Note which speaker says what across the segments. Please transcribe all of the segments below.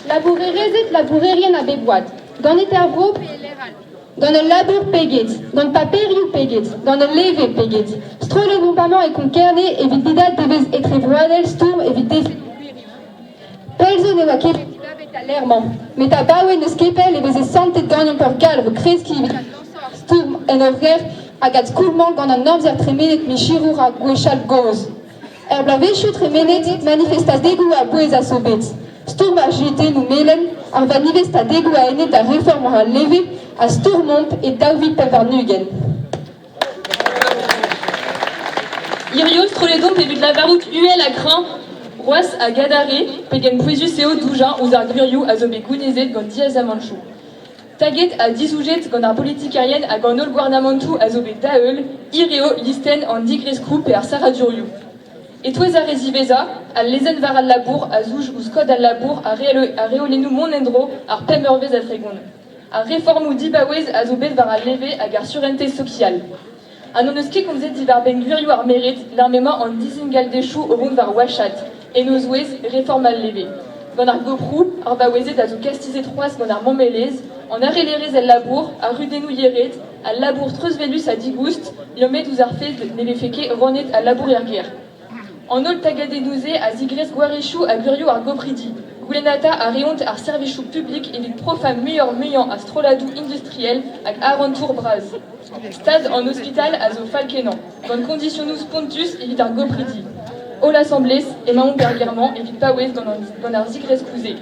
Speaker 1: Labourerezed, labourerien a bep oad, ganet er vro pe e lec'h all, gant ul labour pe get, gant paperioù pe get, gant ul leve pe get, strollet omp amañ e Konk-Kerne evit lidañ devezh etrevroadel stourm evit defenn hor gwirioù. Pell zo ne oa ket bet dibabet al lec'h-mañ, met abaoe n'eus ket pell e veze santet ganeomp ur galv o kreskiñ evit adlañsañ ar stourm en hor gêr hag adskoulmañ gant an amzer tremenet micherour ha gwechall gozh. Er bloavezhioù tremenet, manifestadegoù a-bouez a zo bet. Stourm ar jiletennoù melen, ar vanifestadegoù a-enep d'ar reform war al leve ha stourmomp e 2025.
Speaker 2: Hirio, strollet omp evit lavarout uhel ha kreñv c'hoazh hag adarre pegen pouezus eo doujañ ouzh ar gwirioù a zo bet gounezet gant diaezamantoù. Taget ha dizoujet gant ar bolitikerien hag an holl gouarnamantoù a zo bet da-heul hiriv listenn an digreskoù pe ar sarradurioù. E-touez ar re ziwezhañ, al lezenn war al labour a zouj ouzh kod al labour ha reolennoù mont en-dro ar pemp eurvezh ha 30. Ar reformoù dibaouez a zo bet war al leve hag ar surentez sokial. Ha n'hon eus ket komzet diwar-benn gwirioù ar mered lec'h m'emañ an dizingaldezhioù o vont war washaat, en o zouez reform al leve. Gant ar goproù, ar vaouezed a zo kastizet c'hoazh gant ar mammelezh, an harellerezh el labour, ar rudennoù yered, al labour treuzwelus ha digoust, liammet ouzh ar fed ne vefe ket rannet al labour er gêr. An holl tagadennoù-se a zigresk gwarezioù ha gwirioù ar gopridi. Goulennata a reont ar servijoù publik evit profañ muioc'h-muiañ a strolladoù industriel hag arc'hantour bras. Stad an ospital a zo fall-kenañ, gant koñdisionoù spontus evit ar gopridi. Holl asambles emaomp er gêr-mañ evit paouez gant ar zigreskoù-se.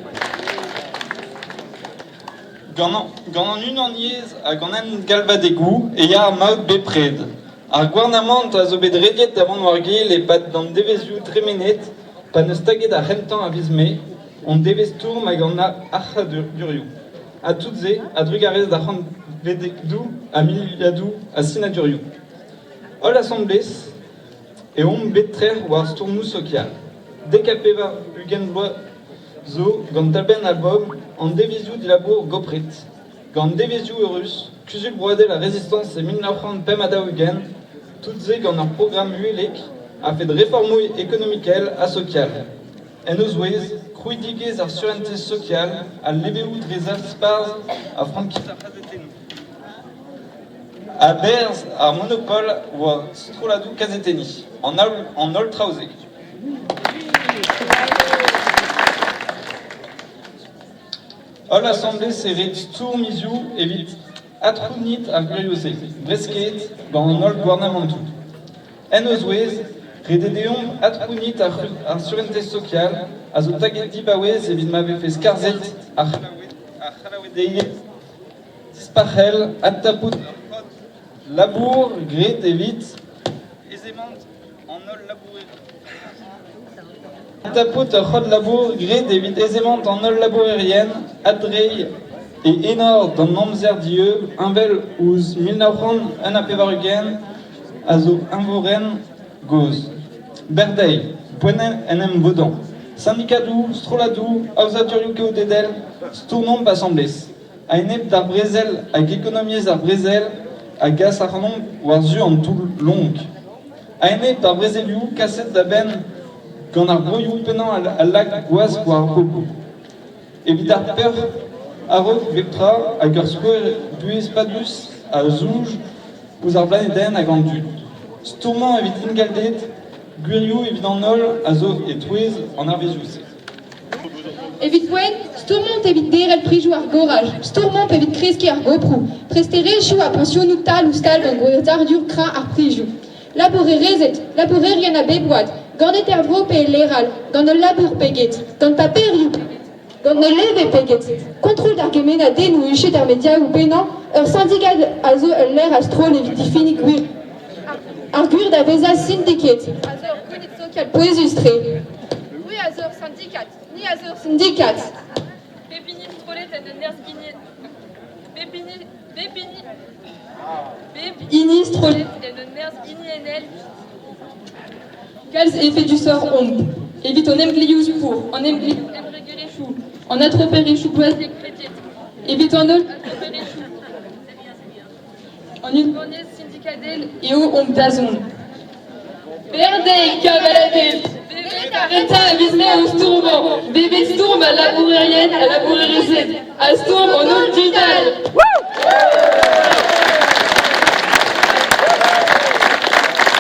Speaker 3: Gant an unaniezh hag an engalvadegoù e ya ar maout bepred. Ar gouarnamant a zo bet rediet da vont war-gil e-pad an devezhioù tremenet pa n'eus taget ar c'hentañ a viz Mae hon devezh stourm hag an arc'hadurioù. Ha tout-se a-drugarez d'ar c'hantvedoù ha miliadoù a sinadurioù. Holl asambles e omp bet trec'h war stourmoù sokial. 90 vloaz zo gant talbenn albom an devezhioù dilabour gopret. Gant devezhioù eurus, Kuzul broadel ar Rezistañs e 1945, tout-se gant ur programm uhelek a-fet reformoù ekonomikel ha sokial. En o zouez, krouidigezh ar surentez sokial, al leveoù dre zasparzh ha frankiz ar c'hazetennoù. A-berzh ar monopol war strolladoù kazetenniñ, an holl traoù-se. Holl asambles e ret stourm hiziv evit adc'hounit ar gwirioù-se, bresket gant an holl gouarnamantoù. En o zouez, ret eo deomp adc'hounit ar surentez sokial a zo taget dibaouez evit ma vefe skarzhet ar c'hallaouedeien dispac'hel, adtapout ur c'hod labour graet evit aezemant an holl labourerien. Tapout ur c'hod-labour graet evit aezemant an holl labourerien, adreiñ e enor d'an amzer dieub heñvel ouzh 1981 a zo eñvorenn gozh. Berdeiz, poent en em vodañ. Sindikadoù, strolladoù, aozadurioù keodedel, stourmomp asambles. A-enep d'ar brezel hag ekonomiezh ar brezel a gas ac'hanomp war-zu an toull lonk. A-enep d'ar brezelioù kaset da benn gant ar broioù pennañ a lak gwask war ar pobloù. Evit ar peoc'h a-raok pep tra hag ur skouer buhez padus a zouj ouzh ar blanedenn hag an dud. Stourmañ evit ingalded, gwirioù evit an holl a zo e-touez an arvezioù-se.
Speaker 1: Evit poent, stourmomp evit derc'hel prizioù ar goraj, stourmomp evit kreskiñ ar goproù, presterezhioù ha pañsionoù tal-ouzh-tal gant gwezhardur kreñv ar prizioù. Labourerezed, labourerien a bep oad, ganet er vro pe e lec'h all, gant ul labour pe get, gant paperioù pe get, gant ul leve pe get, kontrol d'ar gemennadennoù huchet er mediaoù pennañ, ur sindikad a zo ul lec'h a-stroll evit difenniñ gwir ar gwir da vezañ sindiket, a zo ur gounid sokial pouezus-tre. C'hwi a zo ur sindikad, ni a zo ur sindikad.
Speaker 2: Pep hini strollet en un nerzh Pep hini, pep hini, pep hini strollet en un nerzh hiniennel. Kalz efedusoc'h omp evit an emglioù pour, an emglioù embregerezhioù, an atroperezhioù bloaziek krediet, evit an holl atroperezhioù. An unvanez sindikadel eo omp dazont. Berdeiz, kamaladez! Bevet ar rentañ a viz Mae o stourmañ! Bevet stourm al al labourerien ha labourerezed, a stourm an